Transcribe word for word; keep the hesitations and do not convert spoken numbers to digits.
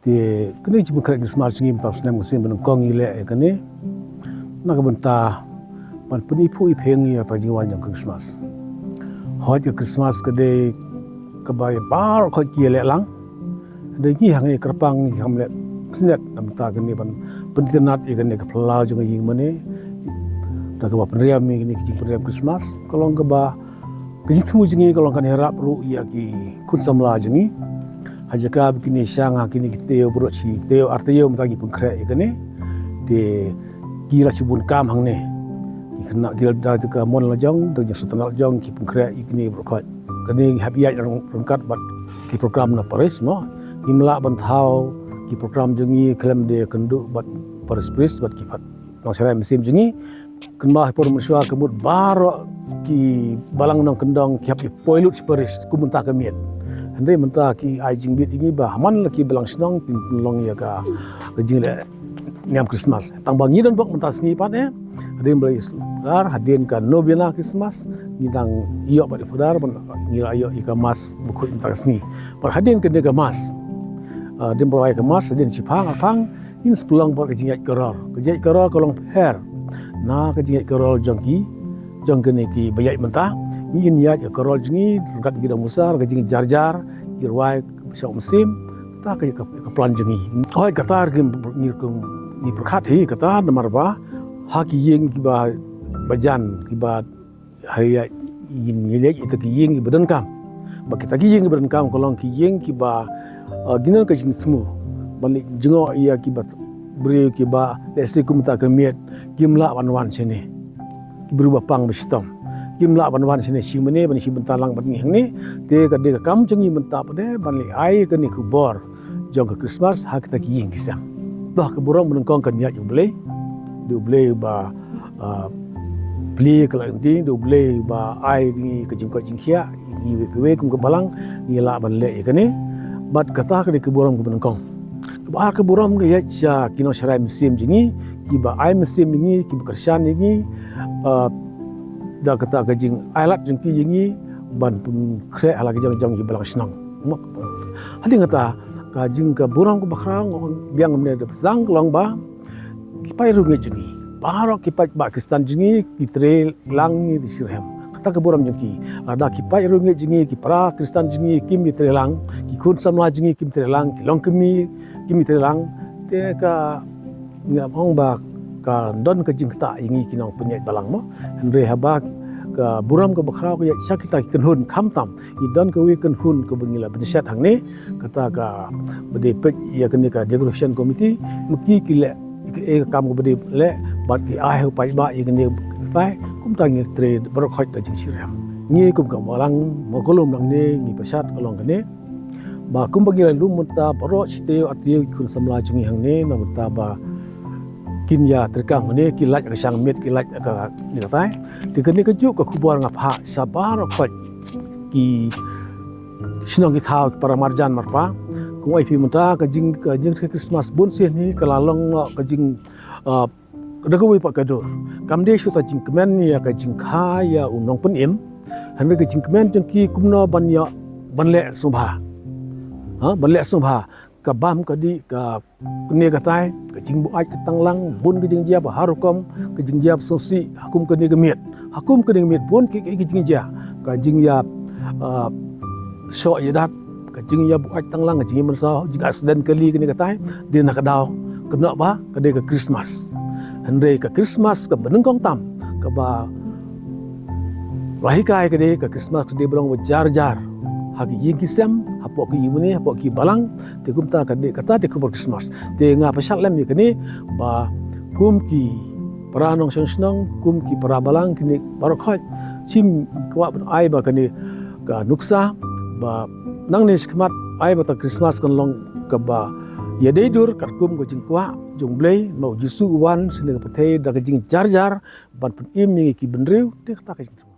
Te kane ka jingpynkhreh Christmas jong ngi mynta u snem ka sien ba nyngkong ngi leh ïa kane na ka bynta ban pyniphuh iphieng ïa ka jingwan jong Christmas. Hooid ka Christmas ka dei kaba ïa baroh khoit ki ïaleh lang. Hynrei ngi hangne kyrpang ngi kham leh khyndiat na bynta kane ban pynitynnad ïa kane ka phyllaw jong ka ïing mane. Da kaba pynriam ïa kane ka jingpynriam Christmas ka long kaba ka jingthmu jong ngi ka long kan ïarap ruh ïa ki khun samla jong ngi. Ha jaka ba kine shang ha kine ki taïew baroh shi taïew ar taïew mynta ki pynkhreh ïa kane. Te ki la shu bun kam hangne. Ki khynnah ki la da jaka mon la jong, da jingsngewtynnat la jong ki pynkhreh ïa kine baroh khoit. Kane ngi hap ïaid ryngkat bad ki program na parish mo. Ngim lah ban thaw ki program jong ngi khlem da kynduh bad parish priest bad ki nongshakri mynsiem jong ngi. Kynmaw ha por mynshuwa ka mut baroh ki balang nongkyndong ki hap ïa poi lut sha parish kum mynta ka miet. Hynrei mynta ki ai jingbit ïa ngi ba ha man la ki balang shnong kin long ïa ka jingleh niam Christmas. Tang ba ngi don bok mynta sngi pat eh. Hadien ba la ïa sdang hadien ka novena Christmas ngi dang ïoh bad ïa Father ban ngi la ïoh ïa ka mass bakhuid mynta ka sngi. Bad hadien kane ka mass, hadien ba la ïa ka mass hadien shiphang arphang ngin sa pynlong bad ka jingïaid karor. Ka jingïaid karor ka long pher na ka jingïaid karor jong ki, jong kine kiba ïaid mynta. Ngin ïaid ka karor jong ngi ryngkat ki dong musar, ka jingjarjar, ki rwai, ka bishop mynsiem. Kata ka, ka, ka plan jong ngi. Hooid kata ngi, ngi, ngi pyrkhat hi kata namar ba ha ki ïing kiba, ba jan kiba ha ïa, ïa, ïa, ïa ita ki ïing kiba donkam. Ba kita ki ïing kiba donkam ka long ki ïing kiba, uh, ki don ka jingthmu ban leit jngoh ïa kiba briew kiba lehse kumta ka miet kim lah ban wan shane. Ki briew ba pang ba shitom kim lah ban wan shane shi mane ban shi bynta lang bad ngi hangne. Te ka dei ka kam jong ngi mynta pat de ban leit ai kane ka khubor jong ka Christmas ha kita ki ïing ki sem. Bah ka burom ba nyngkong kan ïaid ïa U Blei. Dei U Blei ba, ah, plie ka la ïing, dei U Blei ba ai ngi ka jingkoit jingkhiah ngi wei pa wei kum ka balang ngi lah ban leh ïa kane. Bad kata ka dei ka burom kaba nyngkong. Kaba ar ka burom ka ïaid sha ki nongshakri mynsiem jong ngi kiba ai mynsiem ïa ngi kiba kyrshan ïa ngi, ah, da kata ka jingailad jong ki ïa ngi ban pynkhreh ha la ka jong jong ki balang shnong. Hadien kata ka jing ka burom kaba khraw nga ong biang mynne da pyrshang ka long ba ki paid riewngeit jong ngi baroh ki paidbah Khristan jong ngi ki trei lang ngi da shitrhem. Kata ka burom jong ki. Lada ki paid riewngeit jong ngi ki para Khristan jong ngi kim ïatrei lang, ki khun samla jong ngi kim trei lang, ki longkmie kim ïatrei lang. Te ka ngam ong ba ka don ka jingktah ïa ngi ki nongpynïaid balang mo. Hynrei haba ka burom kaba khraw ka ïaid sha kita ki kynhun, khamtam ngi don kawei ka kynhun kaba ngi la bynsiat hangne, kata kaba dei peit ïa kane ka decoration committee. Ma ki ki leh ïa kaei ka kam kaba dei leh, bad ki ai ha u paidbah ïa kane ka tai. Kumta ngi trei baroh khoit da ka jingshitrhem. Ngi kum ka Balang Mawkyllum nangne ngi pyrshang ka long kane ba kumba ngi la lum mynta, baroh shitaïew artaïew ki khun samla jong ngi hangne, na mynta ba kin ïa treikam hangne, ki lait ha ka shang miet, ki lait ha kane ka tai. Te kane kajuh ka khubor nga phah sha baroh khoit ki shnong ki thaw, ki para marjan marpa. Kumba ïa phi mynta ka jing, ka jingtrei Christmas bun sien hi ka la long ka jing, ah, da kawei pat ka dur. Kam dei shuh ta jingkmen ïa ka jingkha ïa u nongpynim, hynrei ka jingkmen jong ki kumno ban ïa, ban leh sngewbha. Ha, ban leh sngewbha. Ka bam ka dih, kane ka tai, ka jingbuaid ka tanglang, bun ka jingjia ba har rukom, ka jingjia ba sngewsih ha kum kane ka miet. Ha kum kane ka miet bun ki, ki, ki jingjia, ka jingïa, ah, shoh ïa dat, ka jingïa buaid tanglang, ka jingïa mynsaw, jingaccident kali kane ka tai. Dei na ka daw kane ba ka dei ka Christmas. Hynrei ka Christmas kaba nyngkong tam, kaba la hikai ka dei ka Christmas ka dei ba long ba jar jar ha ki ïing ki sem, hapoh ki ïing mane, hapoh ki balang. Te kumta ka dei, kata dei khubor Christmas. Te nga pyrshah lem ïa kane ba kum ki para nongshong shnong, kum ki para balang, kine baroh khoit shim kwah ban ai ba kane ka nuksa ba nangne shakhmat ai ba ta Christmas kan long kaba ïadei dur katkum ka jingkwah jong U Blei, ba U Jisu u wan sha kane ka pyrthei da ka jingjar jar ban pynim ïa ngi ki bynriew. Te kata ka jingkyrmen.